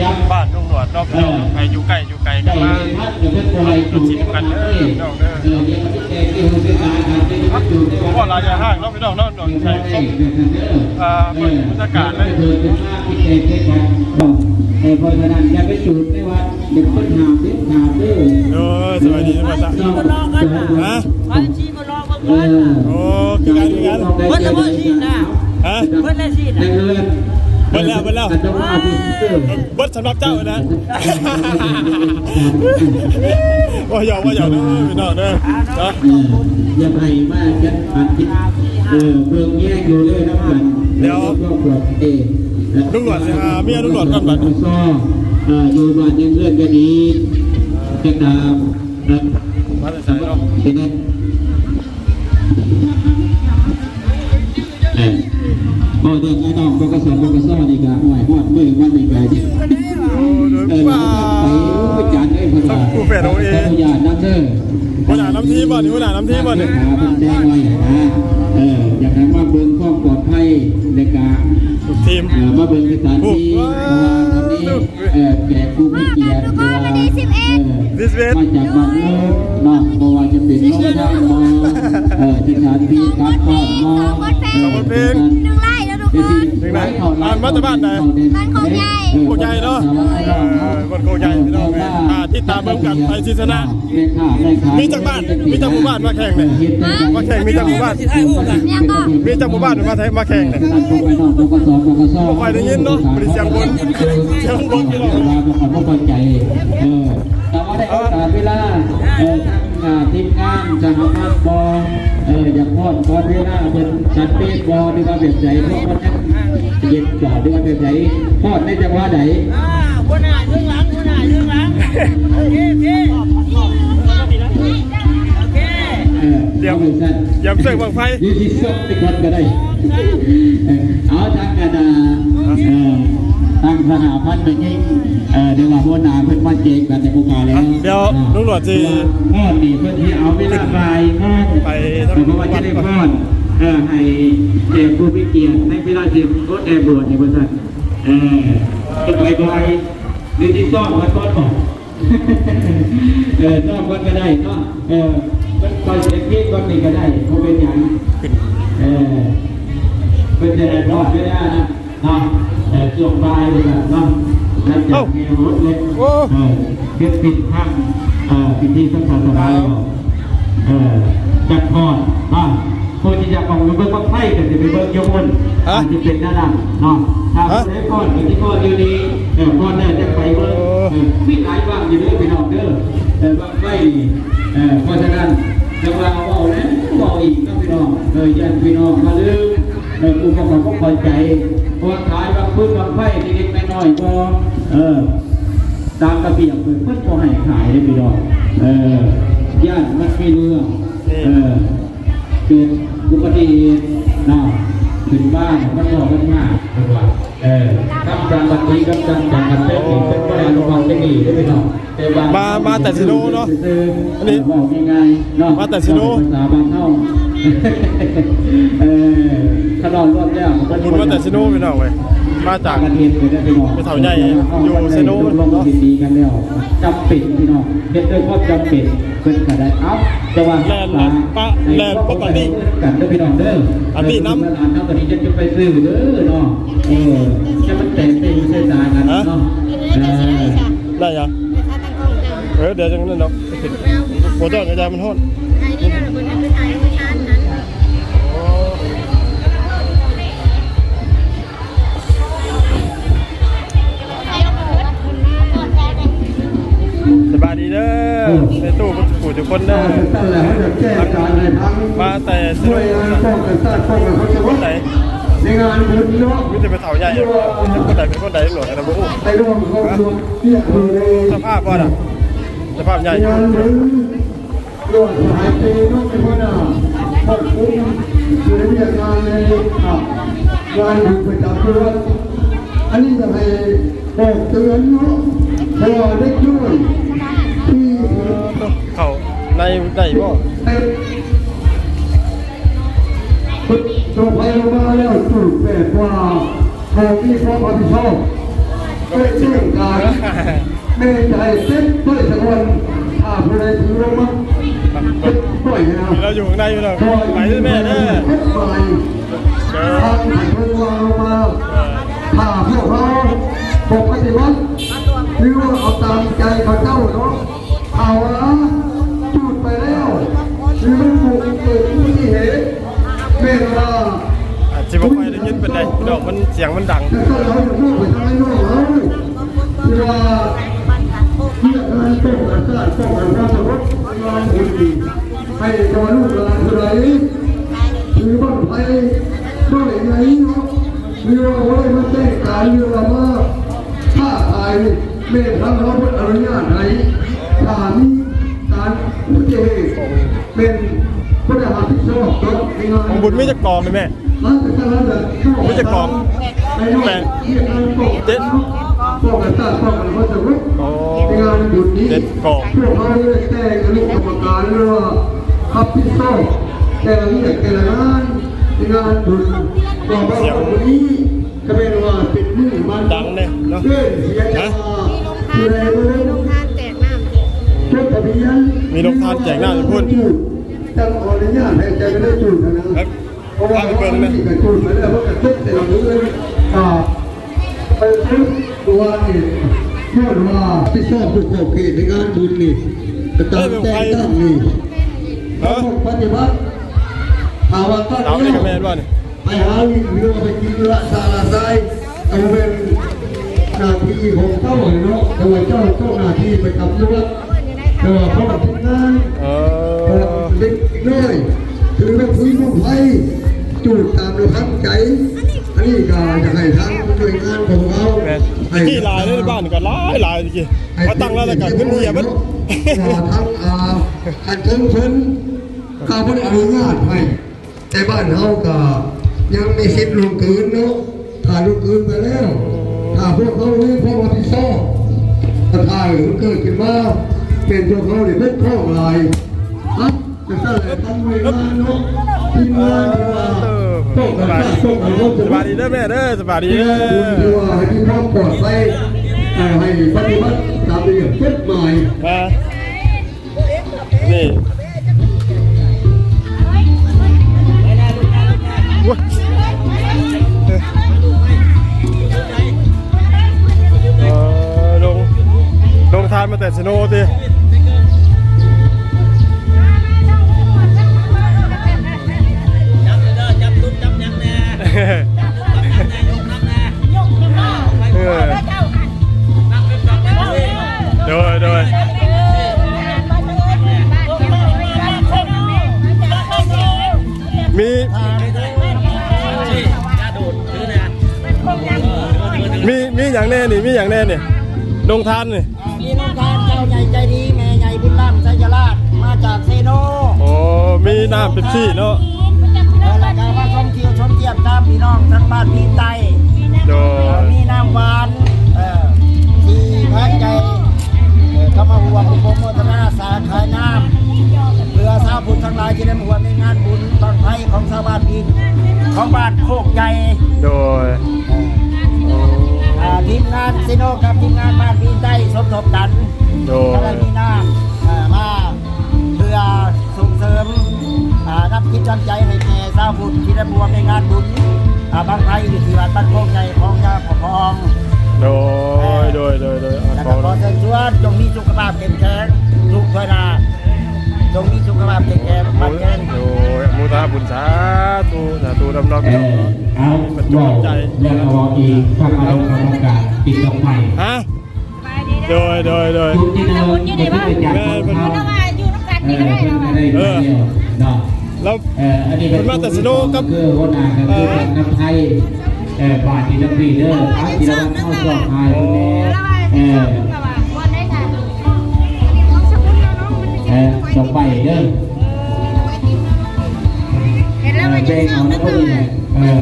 ບ້ານລຸງຫຼວດເນາະ ພີ່ນ້ອງ. ໃຜຢູ່ໃກ້ຢູ່ໄກກໍມາ ໄປເປັນພັນກໍເປັນບໍ່ໄດ້ ໄປຈຸດ ຈຸດທີມກັນເດີ ເອີ ພີ່ນ້ອງເດີ. ເອີ ດຽວມັນຈະແຕກທີ່ຫົວເປັນຕາ ເວົ້າຫຼາຍຢ່າຫ້າງເນາະ ພີ່ນ້ອງເນາະ. ໜອງໄຊສົມ ເອີ ເບິ່ງບັນຍາກາດເລີຍ. ເອີ ເພາະສະນັ້ນຢ່າໄປຈູດໃນວັດ ເດັກເພິ່ນຫ້າມເດັດຂາດເດີ. ໂອ້ຍ ສະບາຍດີ ສະບາຍດີ. ຮະ? ໂອ້ ຄືກັນ ຄືກັນ. ເບິດແລ້ວບໍ່ຊີ້ນນະ? ຮະ? ເບິດແລ້ວຊີ້ນນະ? ເບິດແລ້ວ ເບິດແລ້ວ. ເບິດສຳລັບເຈົ້ານະ. ບໍ່ຫຍອກ ບໍ່ຫຍອກເດີ ພີ່ນ້ອງເດີ ເນາະ. ເອີ ຢ່າໄປວ່າຈັດປັນ ເອີ ເບິ່ງແຍງຢູ່ເດີນຳກັນ. ດຽວລຸງຫຼວດຊິຫາເມຍລຸງຫຼວດກ່ອນບັດນີ້. ເອີ ຢູ່ບ້ານຍັງເຮືອນກັນອີກ ຈະຕາມ ມາແຕ່ໃສເນາະ? ເອີ ເວົ້າເລື່ອງອ້າຍນ້ອງ ປກສ ປກສ ນີ້ກະ ໂອ້ຍ ຮອດມື້ມັນນີ້ກະ ໂອ້ ເອີ ໄປ ໂອ້ຍ ຈານເອີຍ ເພິ່ນວ່າ ຜູ້ແຟນໂອເອ ຂໍອະນຸຍາດນຳເດີ. ຫົວໜ້ານຳທີມບໍ່ນີ້? ຫົວໜ້ານຳທີມບໍ່ນີ້? ເພິ່ນແຈ້ງໄວ້ນະ ເອີ ຢາກໃຫ້ມາເບິ່ງຄວາມປອດໄພ ແລະກະ ທຸກທີມ ເອີ ມາເບິ່ງສະຖານທີ່ ເພາະວ່າຕອນນີ້ ເອີ ແຂກຜູ້ມີກຽດ ເອີ ມາຈາກບ້ານອື່ນເນາະ ບໍ່ວ່າຈະເປັນໂຮງທານບໍ່ ເອີ ສະຖານທີ່ພັກຜ່ອນບໍ່ ເອີ ເປັນການ ໜຶ່ງໄລ ໜຶ່ງໄລ ມາແຕ່ບ້ານໃດ? ບ້ານໂຄກໃຫຍ່ ໂຄກໃຫຍ່ເນາະ ເອີ ບ້ານໂຄກໃຫຍ່ ພີ່ນ້ອງເອີຍ. ອ່າ ຕິດຕາມເບິ່ງກັນ ໃຜຊິຊະນະ. ມີຈັກບ້ານ ມີຈັກໝູ່ບ້ານມາແຂ່ງນີ້? ມາແຂ່ງມີຈັກໝູ່ບ້ານ? ມີຈັກໝູ່ບ້ານມາແຂ່ງ ມາແຂ່ງນີ້? ບໍ່ຄ່ອຍໄດ້ຍິນເນາະ ບໍ່ໄດ້ສຽງຄົນ ສຽງຄົນພີ່ນ້ອງ. ເອີ ແຕ່ວ່າໄດ້ໂອກາດເວລາ ເອີ ທາງ ອ່າ ທີມງານສະຫະພັນບໍ່ ເອີ ຢາກຮ້ອນກ່ອນເວລາເພິ່ນຈັດເປັນບໍ່ ຫຼືວ່າແບບໃດ? ເພາະວ່າຍັງເຢັນບໍ່ ຫຼືວ່າແບບໃດ? ຮ້ອນໃນຈັງຫວະໃດ? ອ່າ ຫົວໜ້າເບື້ອງຫຼັງ ຫົວໜ້າເບື້ອງຫຼັງ. ໂອເຄ ໂອເຄ ໂອເຄ. ເອີ ດຽວ ເອົາໄປຊັ້ນ ຢາມເສີງບັ້ງໄຟ ຢູ່ທີ່ຊອກໄປກ່ອນກໍໄດ້. ເອີ ເອົາທາງກະດາ ເອີ ທາງສະຫະພັນແມ່ຍິງ ເອີ ເດີວ່າຫົວໜ້າເພິ່ນມາແຈກກັນໃນຜູ້ຂ້າແລ້ວ. ດຽວລຸງຫຼວດຊິ ເພາະວ່ານີ້ເພິ່ນຊິເອົາເວລາບ່າຍໂມງ ໄປ ເອີ ເພາະວ່າຈະໄດ້ຟ້ອນ ເອີ ໃຫ້ແກ່ຜູ້ມີກຽດໃນເວລາທີ່ລົດແຫ່ບວດນີ້ວ່າຊັ້ນ. ເອີ ຈະໄປບ່າຍ ຫຼືຊິຊ້ອມກັນກ່ອນບໍ? ເອີ ນອກກ່ອນກໍໄດ້ເນາະ ເອີ ມັນຄ່ອຍເສຍເພງກ່ອນນີ້ກໍໄດ້ ບໍ່ເປັນຫຍັງ ເອີ ເພິ່ນຈະໄດ້ຮອດເວລານະເນາະ ເອີ ຊ່ວງບ່າຍນີ້ນະເນາະ ຫຼັງຈາກແຫ່ລົດແລ້ວ ໂອ້ ເອີ ເຮັດປິດທາງ ເອີ ພິທີທາງສາສະໜາແລ້ວ ເອີ ຈັກຮອດເນາະ. ຜູ້ທີ່ຢາກອອກໄປເບິ່ງບັ້ງໄຟກໍຊິໄປເບິ່ງຢູ່ພຸ້ນ ອາດຈະເປັນແນວນັ້ນເນາະ. ຖ້າຜູ້ໃດຟ້ອນກໍຊິຟ້ອນຢູ່ນີ້ ເອີ ຟ້ອນແລ້ວຈັ່ງໄປເບິ່ງ ເອີ ມີຫຼາຍບັ້ງຢູ່ເດີພີ່ນ້ອງເດີ ເອີ ບັ້ງໄຟນີ້ ເອີ ເພາະສະນັ້ນ ຈັ່ງວ່າເວົ້າແລ້ວເວົ້າອີກເນາະພີ່ນ້ອງ ເອີ ຢ້ານພີ່ນ້ອງມາລືມ ເອີ ຜູ້ບໍ່ເຂົ້າບໍ່ເຂົ້າໃຈ ເພາະວ່າຂາຍບັ້ງຟືນບັ້ງໄຟເລັກໆນ້ອຍໆບໍ່ ເອີ ຕາມລະບຽບເພິ່ນບໍ່ໃຫ້ຂາຍເດ້ພີ່ນ້ອງ ເອີ ຢ້ານມັນມີເລື່ອງ ເອີ ເກີດອຸບັດຕິເຫດເນາະ ຂຶ້ນມາມັນບໍ່ມັນຍາກເພິ່ນວ່າ ເອີ ຄຳສາມັກຄີກັບຄຳສາມັກແຕກນີ້ເພິ່ນບໍ່ໄດ້ອະນຸມັດຈັ່ງນີ້ເດ້ພີ່ນ້ອງ ແຕ່ວ່າ ມາ ມາແຕ່ເຊໂນເນາະ ອັນນີ້ ເວົ້າງ່າຍໆເນາະ ມາແຕ່ເຊໂນ ເວົ້າເປັນພາສາບ້ານເຮົາ ເອີ ຂະນ້ອຍລວມແລ້ວ ຂອບຄຸນມາແຕ່ເຊໂນພີ່ນ້ອງເອີຍ ມາຈາກປະເທດເພິ່ນເດ້ພີ່ນ້ອງ ແມ່ເຖົ້າໃຫຍ່ຢູ່ເຊໂນເນາະ ເຮັດດີກັນແລ້ວ ຈຳເປັນພີ່ນ້ອງ ເຮັດດ້ວຍຄວາມຈຳເປັນ ເພິ່ນກໍໄດ້ ເອົ້າ ແຕ່ວ່າແລ່ນ ປະ ແລ່ນປົກກະຕິກັນເດີພີ່ນ້ອງເດີ ອາຕິນຳ ເອີ ລູກຫຼານເຮົາກໍດີ ຢ່າໄປຊື້ເດີເນາະ ເອີ ຢ່າມັນແຕກໄປຢູ່ໃສ່ຕາກັນເນາະ ເອີ ໄດ້ຫຍັງ ເອີ ດຽວຈັ່ງນັ້ນດອກ ບໍ່ຕ້ອງ ກະຢ່າມັນຮ້ອນ ໃຫ້ນີ້ນະ ເພິ່ນເອົາໄປຂາຍໂຮງທານນັ້ນ ໂອ້ ສະບາຍດີເດີ ເອີ ແມ່ຕູ້ທຸກຜູ້ທຸກຄົນເດີ ອ່າ ມາແຕ່ຊະໂນດ ໃນງານບຸນເນາະ ມີແຕ່ຜູ້ເຖົ້າໃຫຍ່ ເປັນຄົນໃດ ເປັນຄົນໃດ ໜ່ວຍກະບໍ່ຮູ້ ສະພາບບໍ່ນະ ສະພາບໃຫຍ່ ງານບຸນ ຫຼວງສະຫາຍເຕເນາະ ເປັນຫົວໜ້າຄວບຄຸມຢູ່ໃນວຽກງານໃນ ອ່າ ງານບຸນປະຈຳເດືອນ ອັນນີ້ຢາກໃຫ້ບອກເຕືອນເນາະ ເພາະວ່າເດັກນ້ອຍທີ່ ເຂົ້າໃນໄດ້ບໍ່? ຕົວໄພລົງມາແລ້ວ ຈູດແບບວ່າ ບໍ່ມີຄວາມຮັບຜິດຊອບ ເກີດເລື່ອງການ ແມ່ນຈະໃຫ້ເຊັດໄວ້ສາກ່ອນ ຖ້າຜູ້ໃດຖືລົງມາ ເຈັບໄວ້ນະ ລາວຢູ່ຂ້າງໃນຢູ່ເນາະ ໄປເດີແມ່ເດີ ກົດໝາຍ ເອີ ທາງເພິ່ນວ່າລົງມາ ຖ້າພວກເຮົາບໍ່ປະຕິບັດ ຫຼືວ່າເອົາຕາມໃຈເຂົາເຈົ້າເນາະ ຖ້າວ່າຈູດໄປແລ້ວ ຫຼືມັນເກີດອຸບັດຕິເຫດ ແມ່ນວ່າ ອາດຊິບໍ່ຄ່ອຍໄດ້ຍິນປານໃດ ດອກມັນ ສຽງມັນດັງ ແຕ່ຖ້າເຮົາຢາກຮູ້ໄປທາງໃນໂລກເຮົາ ທີ່ວ່າວຽກງານປ້ອງກັນຊາດ ປ້ອງກັນຄວາມສະຫງົບ ງານບຸນນີ້ ໃຫ້ເຈົ້າລູກຫຼານຜູ້ໃດ ຖືບັ້ງໄຟນ້ອຍໃຫຍ່ເນາະ ຫຼືວ່າບໍ່ໄດ້ມາແຈ້ງການ ຫຼືວ່າມາຄ້າຂາຍ ແມ່ນທາງເຮົາບໍ່ອະນຸຍາດໃຫ້ ຖ້າມີການອຸບັດຕິເຫດ ແມ່ນບໍ່ໄດ້ຮັບຜິດຊອບຕໍ່ໃນງານ ຂອງບຸນມີຈັກກອງນີ້ແມ່? ມີຈັກກອງ? ແປດ ເຈັດ ໂອ້ ເຈັດກອງ ພວກເຮົາໄດ້ແຕ່ງຄະນະກຳມະການ ຫຼືວ່າຮັບຜິດຊອບແຕ່ລະວຽກແຕ່ລະງານ ໃນງານບຸນ ກໍບອກວ່າມື້ນີ້ ກະແມ່ນວ່າເປັນມື້ມັນດັງເດ້ເນາະ ເອີ້ນສຽງວ່າ ມີໂຮງທານ ມີໂຮງທານແຈກນ້ຳ ຈົດທະບຽນ ມີໂຮງທານແຈກນ້ຳຢູ່ພຸ້ນ ຈັ່ງຂໍອະນຸຍາດໃຫ້ເຈົ້າໄດ້ຈູດຫັ້ນນະ ເພາະວ່າເຮົາມີກະຈູດໄປແລ້ວ ເຮົາກະຕົກແຕ່ລະມື້ ອ່າ ໄປເບິ່ງວ່ານີ້ ຍ້ອນວ່າທີ່ຊອບຜູ້ຂອບເຂດໃນງານບຸນນີ້ ກະຕາມແຕ່ງຕັ້ງນີ້ ເອີ ປະຕິບັດ ຖ້າວ່າຕັດແລ້ວ ໄປຫາຫຼິ້ນ ຫຼືວ່າໄປກິນລະຊະລະຊາຍ ກໍແມ່ນໜ້າທີ່ຂອງເຈົ້າເນາະ ແຕ່ວ່າເຈົ້າຕ້ອງໜ້າທີ່ໄປກັບຢູ່ວັດ ແຕ່ວ່າພ້ອມທີມງານ ເອີ ເດັກນ້ອຍ ຖືແມ່ນຜຸຍບັ້ງໄຟ ຈູດຕາມລະພັງໃຈ ອັນນີ້ກໍຢາກໃຫ້ທາງໜ່ວຍງານຂອງເຮົາ ແມ່ນ ໃຫ້ທີ່ຫຼາຍເດ້ ບ້ານກໍຫຼາຍໆ ຕະກີ້ ມາຕັ້ງແລ້ວ ແລ້ວກໍຂຶ້ນເຮືອເບິດ ວ່າທາງ ອ່າ ອັນເທິງເພິ່ນ ກໍບໍ່ໄດ້ອະນຸຍາດໃຫ້ ແຕ່ບ້ານເຮົາກໍຍັງມີສິດລ່ວງເກີນເນາະ ຖ້າລ່ວງເກີນໄປແລ້ວ ຖ້າພວກເຮົາມີຄວາມຮັບຜິດຊອບ ຖ້າເກີດຂຶ້ນມາ ແມ່ນພວກເຮົາໄດ້ປົກປ້ອງຫຼາຍ ເອົາ ກະຊັ້ນແຫຼະ ທາງໜ່ວຍງານເນາະ ທີມງານທີ່ວ່າ ເອີ ປ້ອງກັນຊາດ ປ້ອງກັນຄວາມສະຫງົບ ສະບາຍດີເດີແມ່ເດີ ສະບາຍດີເດີ ທີ່ວ່າໃຫ້ມີຄວາມປອດໄພ ໃຫ້ປະຕິບັດຕາມລະບຽບກົດໝາຍ ມາ ນີ້ ໂອ້ຍ ເອີ ລົງ ລົງທານມາແຕ່ຊະໂນຕິ ຈັບເດີ ຈັບຫຼຸດ ຈັບຫຍັງແດ່ ຈັບຫຼຸດ ຈັບຫຍັງແດ່ ຍົກນຳແດ່ ເອີ ໂດຍ ໂດຍ ມີ ມີ ມີຫຍັງແດ່ນີ້ ມີຫຍັງແດ່ນີ້ ໂຮງທານນີ້ ມີໂຮງທານເຈົ້າໃຫຍ່ໃຈດີ ແມ່ໃຫຍ່ບຸນລ້ຳ ໄຊຍະລາດ ມາຈາກເຊໂນ ໂອ້ ມີນ້ຳເປັບຊີເນາະ ເອີ ແລ້ວກໍມາທ່ອງທ່ຽວຊົມຢ້ຽມຕາມພີ່ນ້ອງທາງບ້ານພີນໃຕ້ ໂດຍ ເອີ ມີນ້ຳຫວານ ເອີ ທີ່ແພງໃຈ ເອີ ກໍມາຮ່ວມອະນຸໂມທະນາສາຂາຍນ້ຳ ເພື່ອຊາວພຸດທັງຫຼາຍທີ່ໄດ້ມາຮ່ວມໃນງານບຸນບັ້ງໄຟຂອງຊາວບ້ານພີນ ຂອງບ້ານໂຄກໃຫຍ່ ໂດຍ ເອີ ອ່າ ທີມງານເຊໂນກັບທີມງານບ້ານພີນໃຕ້ສົມທົບກັນ ໂດຍ ກໍໄດ້ມີນ້ຳ ເອີ ມາເພື່ອ ສົ່ງເສີມ ອ່າ ນຳຈິດນຳໃຈໃຫ້ແກ່ຊາວພຸດທີ່ໄດ້ຮ່ວມໃນງານບຸນ ອ່າ ບັ້ງໄຟຢູ່ທີ່ວັດບ້ານໂຄກໃຫຍ່ຂອງຍາພໍ່ພອງ ໂດຍ ໂດຍ ໂດຍ ໂດຍ ແລ້ວກໍຂໍເຊີນຊວນຈົ່ງມີສຸຂະພາບເຂັ້ມແຂງທຸກເທື່ອໜ້າ ຈົ່ງມີສຸຂະພາບເຂັ້ມແຂງ ໂດຍ ອະນຸໂມທະນາບຸນ ສາທຸ ສາທຸນຳເນາະ ເອີ ເອົາ ເວົ້າແລ້ວກໍເວົ້າອີກ ທາງຄະນະກຳມະການຕິດດອກໄມ້ ຮະ? ສະບາຍດີເດີ ໂດຍ ໂດຍ ໂດຍ ຢູ່ທີ່ເດີມ ຢູ່ໃນບ້ານ ແມ່ນ ເພິ່ນ ເອີ ເພິ່ນກໍໄດ້ ເອີ ເນາະ ລາວ ເອີ ອັນນີ້ເພິ່ນມາແຕ່ສະໂນກັບ ຄືຫົວໜ້າກໍຄື ເອີ ນຳໄທ ເອີ ບ້ານທີ່ທັງພີເດີ ເອົາ ທີ່ລະວັນເຮົາຊອກຫາເພິ່ນແດ່ ເອີ ເອີ ດອກໄມ້ເດີ ເອີ ແບ່ງເອົານຳເພິ່ນແຫຼະ ເອີ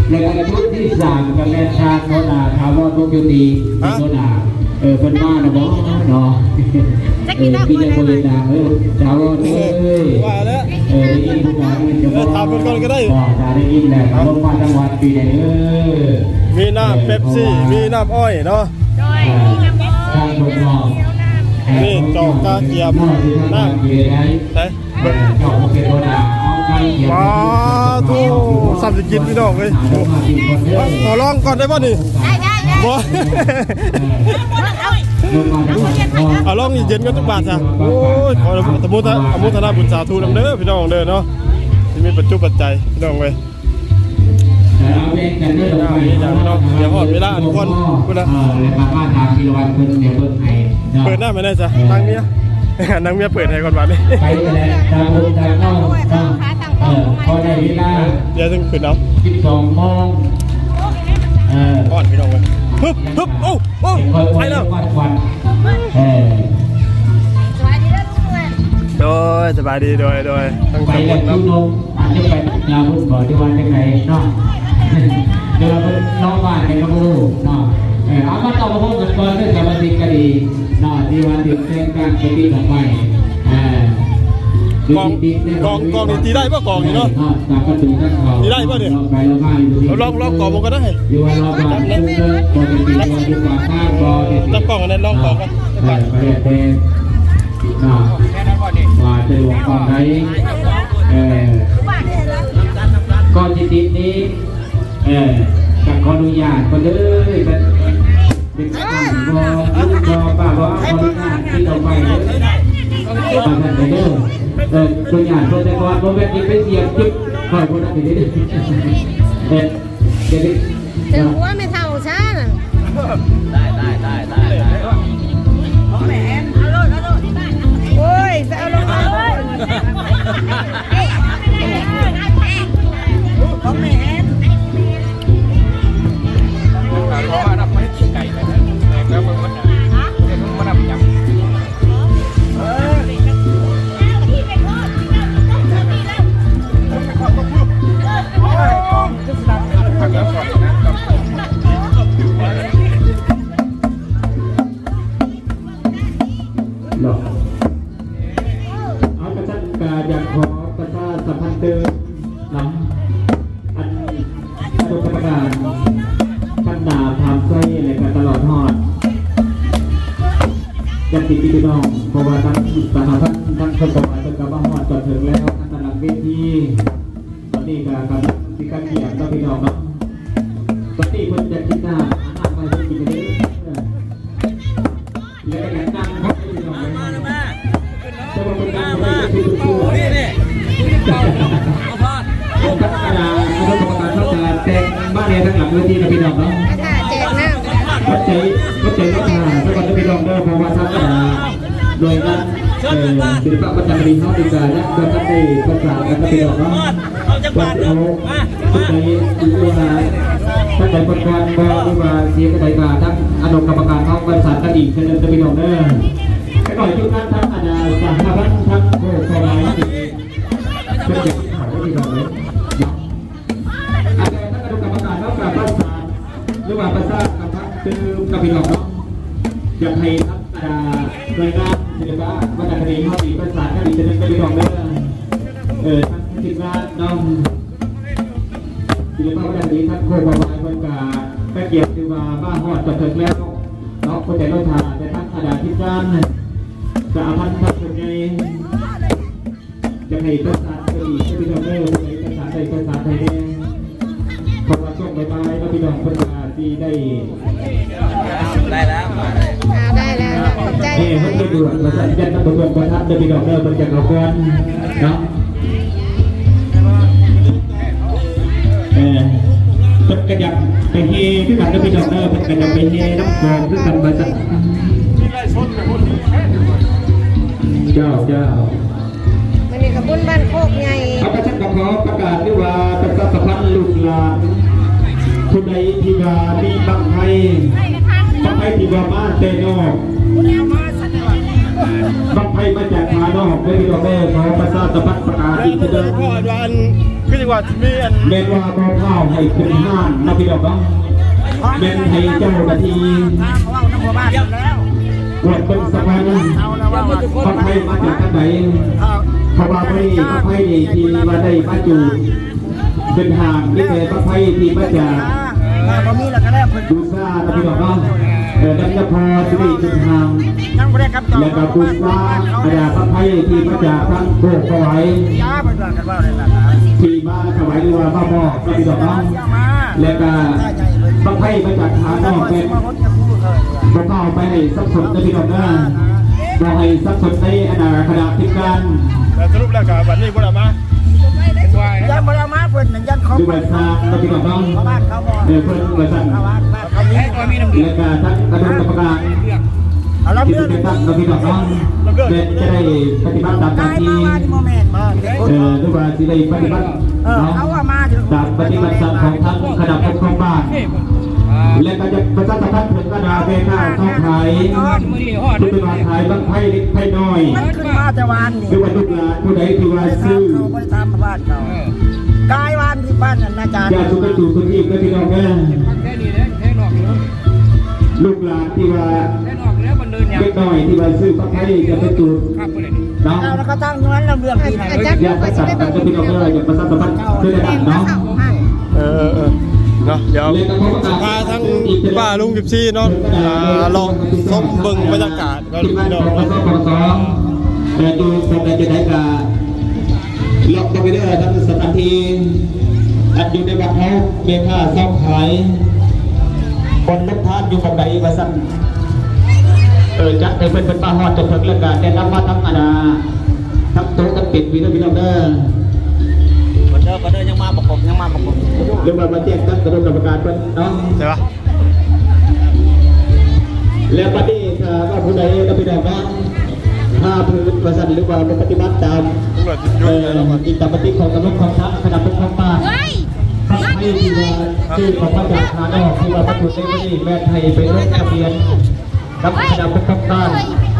ແລ້ວກໍຈຸດທີສາມກໍແມ່ນທ່ານຫົວໜ້າຖາວອນ ວົງຢູ່ດີ ຮະ ຫົວໜ້າ ເອີ ເພິ່ນມາແລ້ວບໍ່ເນາະ ຈັກ ເອີ ກິນ ກິນ ກິນ ບໍ່ເຫັນໜ້າ ເອີ ຖາວອນເອີຍ ວ່າແລ້ວ ເອີ ໄດ້ຍິນຜູ້ວ່າເພິ່ນຈະ ເອີ ຖາມເພິ່ນກ່ອນກໍໄດ້ ບໍ່ ຖ້າໄດ້ຍິນແລ້ວ ລົງມາທາງວັດປີໃດເດີ ມີນ້ຳ ເອີ ເປັບຊີ ເພາະວ່າ ມີນ້ຳອ້ອຍເນາະ ໂດຍ ເອີ ມີນ້ຳອ້ອຍ ທາງເພິ່ນເນາະ ເອີ ນີ້ຈອກກະກຽມນ້ຳ ໃສ ເອີ ເຈົ້າບໍ່ເປັນຫົວໜ້າ ເອົາໄປກຽມ ປາໂທ ສ່ຳຊິກິນ ພີ່ນ້ອງເອີຍ ຂໍລອງກ່ອນໄດ້ບໍ່ນີ້ ໄດ້ ໄດ້ ໄດ້ ບໍ່ ເອົາລອງນີ້ເຢັນກ່ອນຈັກບາດຊະ ໂອ້ຍ ຂໍອະນຸໂມທະນາ ອະນຸໂມທະນາບຸນສາທຸນຳເດີ ພີ່ນ້ອງເດີເນາະ ທີ່ມີປັດຈຸປັດໄຈ ພີ່ນ້ອງເອີຍ ເອີ ເອົາແບ່ງກັນເດີ ເອົາແບ່ງກັນເນາະ ດຽວຮອດເວລາອັນຄວນພຸ້ນລະ ເອີ ແລ້ວກໍມາຖາມທີລະວັນເພິ່ນ ດຽວເບິ່ງໃຫ້ເນາະ ເປີດນ້ຳໃຫ້ແດ່ຊະ ເອີ ທາງເມຍ ທາງເມຍເປີດໃຫ້ກ່ອນບາດນີ້ ໄປແລ້ວ ຕາມເພິ່ນຕາມເຮົາເນາະ ເອີ ພໍໄດ້ເວລາ ດຽວຈຶ່ງຂຶ້ນເອົາ ສິບສອງໂມງ ເອີ ຮ້ອນ ພີ່ນ້ອງເອີຍ ຮຶບ ຮຶບ ໂອ້ ໂອ້ ໄປແລ້ວ ເອີ ໂດຍ ສະບາຍດີ ໂດຍ ໂດຍ ທັງສອງຄົນເນາະ ອາດຈະໄປຍາວພຸ້ນບໍ່ ຫຼືວ່າຈັ່ງໃດເນາະ ຫຼືວ່າເພິ່ນນອກບ້ານໄປກໍບໍ່ຮູ້ເນາະ ເອີ ເອົາ ມາເຂົ້າມາພົບກັນກ່ອນເດີ ສະມາຊິກກໍດີເນາະ ທີ່ວ່າຖືກແຕ່ງຕັ້ງເປັນທີ່ຕໍ່ໄປ ເອີ ກອງ ກອງ ກອງນີ້ຕີໄດ້ບໍ່ ກອງນີ້ເນາະ ຕາມປະຕູທາງເຂົ້າ ຕີໄດ້ບໍ່ນີ້ ລອງໄປລອງມາຢູ່ທີ່ ເອົາ ລອງ ລອງກອງມັນກໍໄດ້ ຫຼືວ່າລອງມາເບິ່ງເບິ່ງ ບໍ່ໄດ້ຕີວ່າຢູ່ປາກທາງບໍ່ ຈັບກອງອັນນັ້ນ ລອງກອງກ່ອນ ເອີ ກໍແລ້ວແຕ່ ເນາະ ວ່າສະດວກປອດໄພ ເອີ ກໍຊິຕິດນີ້ ເອີ ກໍຂໍອະນຸຍາດກ່ອນເດີ ເປັນ ເປັນ ບໍ່ ບໍ່ ບໍ່ ປ້າບໍ່ ຂໍອະນຸຍາດຕິດອອກໄປເດີ ວ່າຊັ້ນເດີ ເອີ ອະນຸຍາດເພິ່ນແຕ່ກ່ອນ ບໍ່ແມ່ນຊິໄປສຽບຈິບຂ້ອຍບໍ່ໄດ້ເດີ ເອີ ຈະໄດ້ ຈະຫົວແມ່ເຖົ້າຊະນັ້ນ ໄດ້ ໄດ້ ໄດ້ ໄດ້ ໄດ້ ໂອ້ຍ ໄປເອົາລົງມາໂລດ ຂອງແມ່ແອນ ເນາະ ເອົາ ກະຊັ້ນກະຢາກຂໍປະຊາສຳພັນຕື່ມນຳ ອັນ ຄະນະກຳມະການພັດທະນາພາມໄຊ ແລະກະຕະຫຼອດຮອດ ຍາດຕິພີ່ນ້ອງ ເພາະວ່າທາງສະຫະພັນ ທາງຄົນຖວາຍເພິ່ນກະມາຮອດຈອດເຖິງແລ້ວ ທາງດ້ານຫຼັງເວທີ ຕອນນີ້ກະກຳລັງຊິກະກຽມເນາະພີ່ນ້ອງເນາະ ຕອນນີ້ເພິ່ນຈະກິນນ້ຳ ຫານ້ຳມາໃຫ້ເພິ່ນກິນເດີ ແລ້ວກໍຢາກນັ່ງເນາະພີ່ນ້ອງເນາະ ແຕ່ວ່າເພິ່ນນັ່ງບໍ່ໄດ້ ຄືເພິ່ນຕົວະ ນີ້ ນີ້ ເອົາພອດ ທຳມະດາ ຄະນະກຳມະການເຮົາກະແຕ່ງມາແດ່ທາງຫຼັງເວທີນະພີ່ນ້ອງເນາະ ແຈກນ້ຳ ຂອບໃຈ ຂອບໃຈເນາະ ສະກ່ອນເດີພີ່ນ້ອງເດີ ເພາະວ່າທຳມະດາ ໂດຍງານ ເອີ ສິລະປະປະຈຳປີເຮົານີ້ກະຍັງບໍ່ທັນໄດ້ປະສານກັນນະພີ່ນ້ອງເນາະ ເອົາຈັກບາດເດີ ມາ ມາ ຜູ້ໃດ ຫຼືວ່າທ່ານໃດປະກອນບໍ່ ຫຼືວ່າເສຍຈັ່ງໃດກະທາງອະນຸກຳມະການເຮົາປະສານກັນອີກເທື່ອໜຶ່ງເດີພີ່ນ້ອງເດີ ຈັກໜ້ອຍທີມງານທາງອານາສະຫະພັນທາງໂຄກະໄວເພິ່ນຈະເຂົ້າໄດ້ພີ່ນ້ອງເດີ ອາຈານທາງອະນຸກຳມະການເຮົາກະປະສານ ຫຼືວ່າປະຊາສຳພັນຕື່ມກັບພີ່ນ້ອງເນາະ ຢາກໃຫ້ທາງ ອາ ໜ່ວຍງານສິລະປະວັນນະຄະດີເຮົານີ້ປະສານກັນອີກເທື່ອໜຶ່ງເດີພີ່ນ້ອງເດີ ເອີ ທາງທີມງານເນາະ ສິລະປະວັນນະຄະດີທາງໂຄກະໄວເພິ່ນກະກະກຽມຖືວ່າມາຮອດຈອດເຖິງແລ້ວເນາະ ຫົວໃຈລົດຖ້າ ແຕ່ທາງອາດາທິດຈານ ສະຫະພັນທາງເພິ່ນໃຫຍ່ ຢາກໃຫ້ປະສານໄປອີກເດີພີ່ນ້ອງເດີ ຜູ້ໃດປະສານໄດ້ປະສານໄປແດ່ ເພາະວ່າຊ່ວງບ່າຍໆເນາະພີ່ນ້ອງ ເພິ່ນກະຊິໄດ້ ໄດ້ແລ້ວ ອ່າ ໄດ້ແລ້ວ ຂອບໃຈ ເອີ ເພິ່ນໄປດວດວ່າຊັ້ນ ຢ້ານເພິ່ນບໍ່ໄດ້ປະທານເດີພີ່ນ້ອງເດີ ເພິ່ນຢາກເອົາກ່ອນເນາະ ເອີ ເພິ່ນກະຢາກໄປແຫ່ຄືກັນເດີພີ່ນ້ອງເດີ ເພິ່ນກະຢາກໄປແຫ່ນຳກອງຄືກັນວ່າຊັ້ນ ເຈົ້າ ເຈົ້າ ມື້ນີ້ກະບຸນບ້ານໂຄກໃຫຍ່ ຂ້າພະເຈົ້າກະຂໍປະກາດ ຫຼືວ່າປະຊາສຳພັນລູກຫຼານ ຜູ້ໃດທີ່ວ່າມີບັ້ງໄຟ ບັ້ງໄຟທີ່ວ່າມາແຕ່ນອກ ບັ້ງໄຟມາຈາກຂານອກເດີພີ່ນ້ອງເດີ ຂໍປະຊາສຳພັນປະກາດອີກເທື່ອໜຶ່ງ ຄືຈັ່ງວ່າ ມີອັນ ແມ່ນວ່າບໍ່ພາວໃຫ້ຂຶ້ນຮ້ານເນາະພີ່ນ້ອງເນາະ ແມ່ນໃຫ້ເຈົ້າໜ້າທີ່ກວດເບິ່ງສະກ່ອນ ບັ້ງໄຟມາຈາກທາງໃດ ເພາະວ່າມື້ນີ້ບັ້ງໄຟນີ້ທີ່ວ່າໄດ້ມາຈູດຂຶ້ນຮ້ານ ມີແຕ່ບັ້ງໄຟທີ່ມາຈາກ ຖ້າບໍ່ມີແລ້ວກະແລ້ວ ບູຊາເນາະພີ່ນ້ອງເນາະ ເອີ ນຳຍະພອນທີ່ໄດ້ຂຶ້ນຮ້ານ ຍັງບໍ່ໄດ້ຄຳຕອບ ແລ້ວກະບູຊາບັ້ງໄຟທີ່ມາຈາກທາງໂຄກພະຫວາຍ ທີ່ມາຖວາຍ ຫຼືວ່າມາມອບເນາະພີ່ນ້ອງເນາະ ແລ້ວກະບັ້ງໄຟມາຈາກທາງນອກແມ່ນບໍ່ພາວໄປໃຫ້ສັບສົນເດີພີ່ນ້ອງເດີ ບໍ່ໃຫ້ສັບສົນໃນອັນນາຄະນະທີມງານ ແຕ່ສະຫຼຸບແລ້ວກະບັດນີ້ບໍ່ໄດ້ມາ ຍັງບໍ່ໄດ້ມາ ເພິ່ນຍັງຂໍ ຄືວ່າສ້າງເນາະພີ່ນ້ອງເນາະ ເອີ ເພິ່ນວ່າຊັ້ນ ແລ້ວກະທາງອະນຸກຳມະການ ທີ່ເປັນຕັ້ງເນາະພີ່ນ້ອງເນາະ ແມ່ນຈະໄດ້ປະຕິບັດຕາມໜ້າທີ່ ເອີ ຫຼືວ່າຊິໄດ້ປະຕິບັດເນາະ ຕາມມະຕິຄຳສັ່ງຂອງທາງຄະນະປົກຄອງບ້ານ ແລະກະຢາກປະຊາສຳພັນເຖິງບັນດາແມ່ຄ້າຊາວຂາຍ ຜູ້ທີ່ວ່າຂາຍບັ້ງໄຟເລັກໄຟນ້ອຍ ມັນຂຶ້ນມາແຕ່ວານນີ້ ຫຼືວ່າລູກຫຼານຜູ້ໃດທີ່ວ່າຊື້ ບໍ່ໄດ້ຖາມຊາວບ້ານເຂົາ ກາຍວານທີ່ບ້ານນັ້ນນາຈານ ຢ່າສຸກກະຕູສຸກອີກເດີພີ່ນ້ອງເດີ ລູກຫຼານທີ່ວ່າ ເດັກນ້ອຍທີ່ວ່າຊື້ບັ້ງໄຟຈະໄປຈູດເນາະ ເອົາແລ້ວກະຕັ້ງຢູ່ນັ້ນລະເລື່ອງທີ່ໃດ ອາຈານ ຢ່າໄປສັບກັນເດີພີ່ນ້ອງເດີ ຢ່າໄປສັບກັນເດີເນາະ ເອີ ເອີ ເນາະ ດຽວພາທາງປ້າລຸງສິບສີ່ເນາະ ອ່າ ລອງຊົມເບິ່ງບັນຍາກາດ ພີ່ນ້ອງເນາະ ແຕ່ຢູ່ບ່ອນໃດຈະໄດ້ກະ ລອງເຂົ້າໄປເດີ ທັງສະຖານທີ່ ອັນຢູ່ໃນວັດເຮົາ ແມ່ຄ້າຊາວຂາຍ ບ່ອນລົງທານຢູ່ບ່ອນໃດວ່າຊັ້ນ ເອີ ຈັດໃຫ້ເພິ່ນ ເພິ່ນມາຮອດຈົນເຖິງ ແລ້ວກະແນະນຳມາທັງອັນນາ ທັງໂຕະທັງເຕັນ ພີ່ນ້ອງ ພີ່ນ້ອງເດີ ເດີ ເດີ ຍັງມາບໍ່ຄົບ ຍັງມາບໍ່ຄົບ ຫຼືວ່າມາແຈ້ງກັບຄະນະກຳມະການເພິ່ນເນາະ ໃຊ່ປະ? ແລ້ວບັດນີ້ຖ້າວ່າຜູ້ໃດເນາະພີ່ນ້ອງເນາະ ຫາຜືນວ່າຊັ້ນ ຫຼືວ່າບໍ່ປະຕິບັດຕາມ ເອີ ອີກຕາມມະຕິຂອງກຳນົດຂອງທາງຄະນະປົກຄອງບ້ານ ບັ້ງໄຟທີ່ວ່າຊື້ອອກມາຈາກຂານອກ ທີ່ວ່າປະກວດໃນມື້ນີ້ ແມ່ນໃຫ້ໄປລົງທະບຽນກັບຄະນະປົກຄອງບ້ານ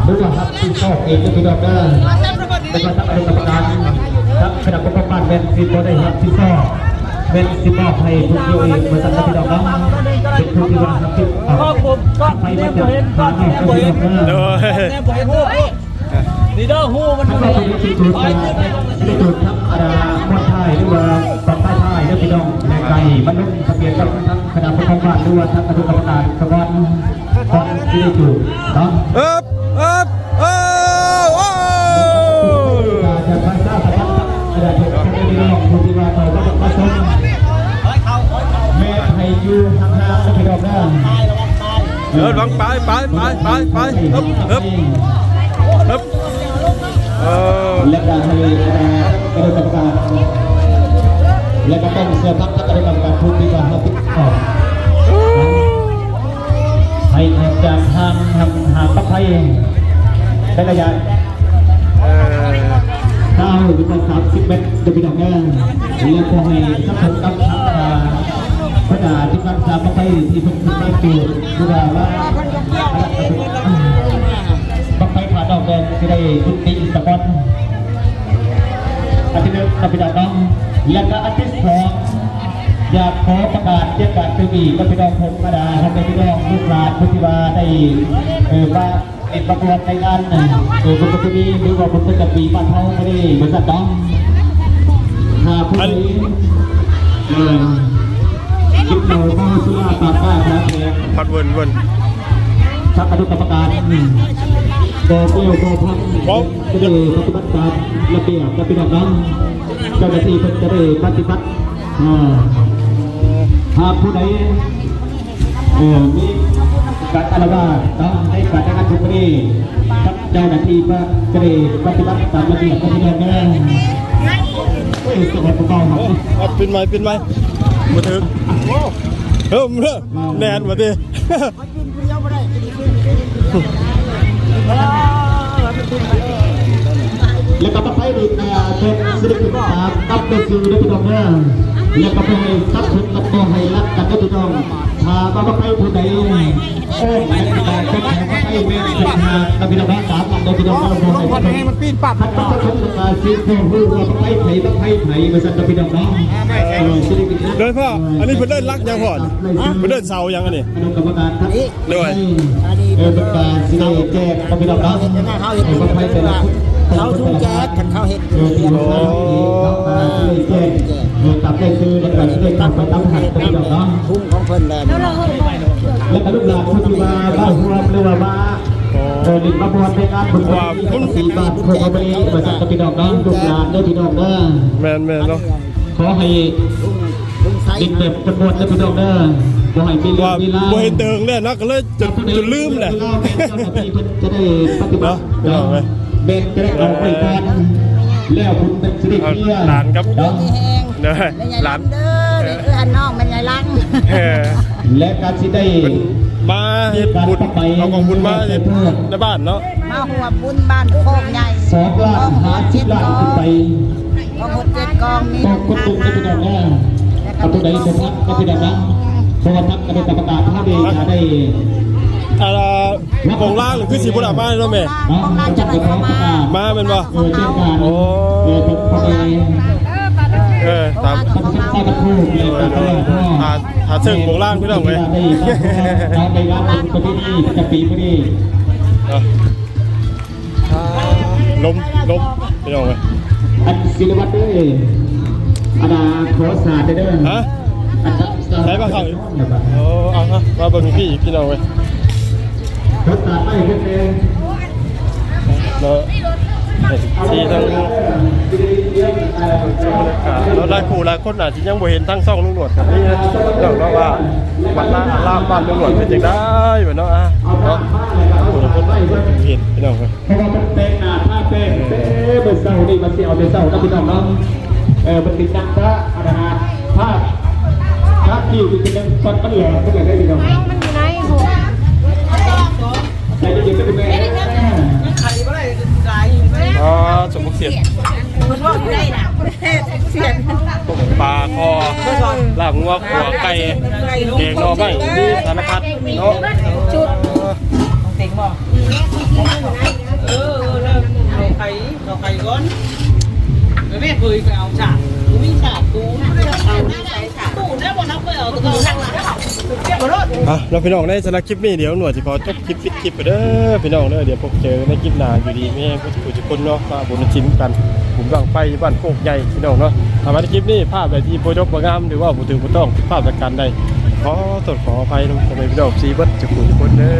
ຫຼືວ່າຮັບຜິດຊອບເອງເດີພີ່ນ້ອງເດີ ແລ້ວກໍທາງອະນຸກຳມະການ ທາງຄະນະປົກຄອງບ້ານແມ່ນຊິບໍ່ໄດ້ຮັບຜິດຊອບ ແມ່ນຊິມອບໃຫ້ຜູ້ກ່ຽວເອງ ວ່າຊັ້ນເດີພີ່ນ້ອງເນາະ ເປັນຜູ້ທີ່ວ່າຮັບຜິດຊອບ ໄຟມາຈາກທາງນອກເດີພີ່ນ້ອງເດີ ໂດຍ ນີ້ເດີ ຮູ້ມັນ ຄັນວ່າຜູ້ໃດຊິຈູດ ຊິຈູດທຳມະດາ ມ້ວນທ້າຍ ຫຼືວ່າປັກທ້າຍເດີພີ່ນ້ອງ ແມ່ນໄກ ມັນລົງທະບຽນກັບທາງຄະນະປົກຄອງບ້ານ ຫຼືວ່າທາງອະນຸກຳມະການສະກ່ອນ ກ່ອນຊິໄດ້ຈູດເນາະ ເອີບ ເອີບ ເອີ ໂອ້ ຈາກພາສາສະບັນ ອາຈານເພິ່ນ ພີ່ນ້ອງຜູ້ທີ່ວ່າເຂົ້າມາຊົມ ແມ່ນໃຫ້ຢູ່ຫ່າງໆ ເດີພີ່ນ້ອງເດີ ເອີ ລອງໄປ ໄປ ໄປ ໄປ ໄປ ເອີບ ເອີບ ເອີ ແລະກະໃຫ້ ເອີ ກະໂດດກຳມະການ ແລະກະຕ້ອງເຊື່ອຟັງທາງກະໂດດກຳມະການຜູ້ທີ່ວ່າຮັບຜິດຊອບ ໃຫ້ອອກຈາກຫ່າງ ຫ່າງ ຫ່າງປອດໄພ ໃນໄລຍະ ເອີ ຊາວ ຫຼືວ່າ ສາມສິບ ແມັດ ເດີພີ່ນ້ອງເດີ ແລະຂໍໃຫ້ສັບສົນກັບ ອ່າ ບັນດາທີມງານສາມປອດໄພທີ່ເພິ່ນຂຶ້ນມາຈູດ ຫຼືວ່າ ບັ້ງໄຟຂານອກແມ່ນຊິໄດ້ຍຸຕິສະກ່ອນ ອັນທີໜຶ່ງເນາະພີ່ນ້ອງເນາະ ແລະກະອັນທີສອງ ຢາກຂໍປະກາດແຈ້ງການເຕືອນອີກກັບພີ່ນ້ອງເພິ່ນ ບັນດາພໍ່ແມ່ພີ່ນ້ອງລູກຫຼານຜູ້ທີ່ວ່າໄດ້ ເອີ ມາ ເປັນປະກວດໃນງານ ເອີ ບຸນປະເພນີ ຫຼືວ່າບຸນປະຈຳປີບ້ານເຮົາມື້ນີ້ ວ່າຊັ້ນເນາະ ຖ້າຜູ້ໃດ ເອີ ກິນເຫຼົ້າເມົາສຸລາປາກຄ້າຂາແຂງ ພັດເວີນເວີນ ທາງອະນຸກຳມະການ ບໍ່ແກ້ວບໍ່ພັງ ຈະໄດ້ປະຕິບັດຕາມລະບຽບ ລະບຽບເນາະ ເຈົ້າໜ້າທີ່ເພິ່ນຈະໄດ້ປະຕິບັດ ເອີ ຫາກຜູ້ໃດ ເອີ ມີການອາລະວາດເນາະ ໃນການຈັດງານສົບມື້ນີ້ ທາງເຈົ້າໜ້າທີ່ເພິ່ນຈະໄດ້ປະຕິບັດຕາມລະບຽບ ເດີພີ່ນ້ອງເດີ ໂອ້ຍ ສະອອດເບົາໆ ເອົາ ປິ່ນໃໝ່ ປິ່ນໃໝ່ ບໍ່ຖືກ ເອີ ແໜ້ນວ່າຕິ. ກິນຜູ້ດຽວບໍ່ໄດ້ ກິນອີກ ກິນອີກ ກິນອີກ ກິນອີກ. ແລ້ວກໍບັ້ງໄຟນີ້ ເປັນສິລິຄຸນສາມກັບເປັນຊື່ເດີພີ່ນ້ອງເດີ ແລ້ວກໍບໍ່ໃຫ້ສັບສົນກັນ ບໍ່ໃຫ້ລັກກັນເດີພີ່ນ້ອງ ຖ້າວ່າບັ້ງໄຟຜູ້ໃດ ໂອ້ຍ ແມ່ນຂອງບັ້ງໄຟແມ່ນຂອງເຮົາເດີພີ່ນ້ອງເດີ ສາມອັນເດີພີ່ນ້ອງເດີ ບໍ່ໃຫ້ສັບສົນກັນ ຊິບໍ່ຮູ້ວ່າບັ້ງໄຟໃຜ ບັ້ງໄຟໃຜ ວ່າຊັ້ນເດີພີ່ນ້ອງເນາະ ເອີ ສິລິຄຸນ ໂດຍພໍ່ ອັນນີ້ເພິ່ນເອີ້ນລັກຫຍັງພໍ່ ເພິ່ນເອີ້ນເສົາຫຍັງອັນນີ້ ຄະນະກຳມະການ ໂດຍ ເອີ ເພິ່ນກະຊິໄດ້ແຈກ ພີ່ນ້ອງເນາະ ເຮົາເຮັດ ເອີ ເຂົາທຸງແຈກ ຄັນເຂົາເຮັດ ເອີ ທີ່ຢູ່ທາງນີ້ເນາະ ເອີ ຊິໄດ້ແຈກ ເອີ ຕາມລາຍຊື່ ແລ້ວກະຊິໄດ້ເຂົ້າໄປຕາມຫັດ ພີ່ນ້ອງເນາະ ທຸງຂອງເພິ່ນແລ້ວ ແລ້ວກະລູກຫຼານຜູ້ທີ່ວ່າມາຮ່ວມ ຫຼືວ່າມາ ເອີ ຫຼິ້ນມາມ່ວນໃນງານບຸນປະເພນີ ປະເພນີ ວ່າຊັ້ນ ພີ່ນ້ອງເນາະ ລູກຫຼານເດີ ພີ່ນ້ອງເດີ ແມ່ນໆເນາະ ຂໍໃຫ້ຫຼິ້ນແບບມ່ວນໆເດີພີ່ນ້ອງເດີ ບໍ່ໃຫ້ມີເລື່ອງມີລາວ ບໍ່ເຫັນເຖິງແລ້ວເນາະ ກໍເລີຍຈົນ ຈົນລືມແຫຼະ ເວລາແມ່ນເຈົ້າໜ້າທີ່ເພິ່ນຈະໄດ້ປະຕິບັດເນາະ ພີ່ນ້ອງເອີຍ ແມ່ນຈະໄດ້ເອົາໄວ້ກ່ອນ ແລ້ວບຸນເພິ່ນຊິໄດ້ເຄລຍ ຫຼານກັບເນາະ ແມ່ໃຫຍ່ລັງເດີ ນີ້ຄືອັນນ້ອງແມ່ໃຫຍ່ລັງ ເອີ ແລະກະຊິໄດ້ ເພິ່ນມາເຮັດບຸນ ເອົາກອງບຸນມາເຮັດໃນບ້ານເນາະ ມາຮ່ວມບຸນບ້ານໂຄກໃຫຍ່ ສອງລ້ານຫ້າສິບລ້ານຂຶ້ນໄປ ກອງບຸນເຈັດກອງ ມີ ຕ້ອງຄົບທຸກເດີພີ່ນ້ອງເດີ ເອົາໂຕໃດບໍ່ທັນເດີພີ່ນ້ອງເນາະ ເພາະວ່າທັນຄະນະກຳມະການເຮົາໄດ້ ອ່າ ໂປງລາງນີ້ຄືຊິບໍ່ໄດ້ມາເນາະແມ່ ໂປງລາງຈະໄດ້ເຂົ້າມາ ມາແມ່ນບໍ່ ເອີ ແຈ້ງການ ໂອ້ ເອີ ເອີ ຕາມ ຖ້າ ຖ້າເຊີງໂປງລາງພີ່ນ້ອງເອີຍ ເອົາໄປງານປະເພນີປະຈຳປີມື້ນີ້ ເນາະ ລົມ ລົມ ພີ່ນ້ອງເອີຍ ອັນສິລະວັດເອີຍ ອັນນ່າ ຂໍສາດເດີ ຮະ ອັນ ໃສ່ບໍ່ເຂົ້າອີກ ໂອ້ ເອົາ ເອົາ ມາເບິ່ງພີ່ ພີ່ນ້ອງເອີຍ ຂໍສາດໄວ້ເພິ່ນເດີ ເນາະ ເອັຟຊີ ທັງ ເນາະ ຫຼາຍຄູ່ຫຼາຍຄົນອາດຊິຍັງບໍ່ເຫັນທາງຊ່ອງລຸງໜວດກັບນີ້ເນາະ ເພາະວ່າວັດວາອາລາມບ້ານລຸງໜວດເປັນຈັ່ງໃດບັດເນາະ ອ່າ ເນາະ ຜູ້ຄົນເຫັນ ພີ່ນ້ອງເອີຍ ເພາະວ່າເພິ່ນແຕ່ງໜ້າທາແປ້ງແຕ່ມື້ເຊົ້ານີ້ ມາຊິເອົາແຕ່ເຊົ້າເນາະ ພີ່ນ້ອງເນາະ ເອີ ເພິ່ນຕິດຕັ້ງພະ ອັນນັ້ນນະ ພະ ພະທີ່ເປັນຈັງ ມັນແຫຼມເພິ່ນລະເດ້ ພີ່ນ້ອງ ມັນຢູ່ໃນຫົວ ໃສ່ເຢັນໆເດີແມ່ ໄຂບໍ່ໄດ້ ຫຼາຍ ອໍ ສົມພາກສຽງ ເພິ່ນເວົ້າຢູ່ໃນນະ ສຽງ ຕົ້ມປາຄໍ ລາບງົວ ຂົ້ວໄກ່ ແກງໜໍ່ໄມ້ ມີສາລະພັດເນາະ ເຕັງບໍ່? ເອີ ເອີ ເອົາໄຂ່ ເອົາໄຂ່ກ່ອນ ແມ່ເຄີຍໄປເອົາສາກ ບໍ່ມີສາກ ຕູ້ ຕູ້ແລ້ວບໍ່ນັບໄປເອົາ ອ່ະ ເນາະ ພີ່ນ້ອງ ໃນສຳລັບຄລິບນີ້ ດຽວໜວດຊິຂໍຈົບຄລິບ ປິດຄລິບໄປເດີພີ່ນ້ອງເດີ ດຽວພົບເຈີໃນຄລິບໜ້າ ຢູ່ດີມີແຮງ ທຸກຜູ້ທຸກຄົນເນາະ ມາບຸນກະຖິນນຳກັນ ບຸນບັ້ງໄຟຢູ່ບ້ານໂຄກໃຫຍ່ ພີ່ນ້ອງເນາະ ຖ້າວ່າໃນຄລິບນີ້ ພາບໃດທີ່ບໍ່ຈົບບໍ່ງາມ ຫຼືເວົ້າບໍ່ຖືກບໍ່ຕ້ອງ ຜິດພາດປະການໃດ ຂໍໂທດຂໍອະໄພນຳພໍ່ແມ່ພີ່ນ້ອງ ເອັຟຊີ ເບິດທຸກຜູ້ທຸກຄົນເດີ.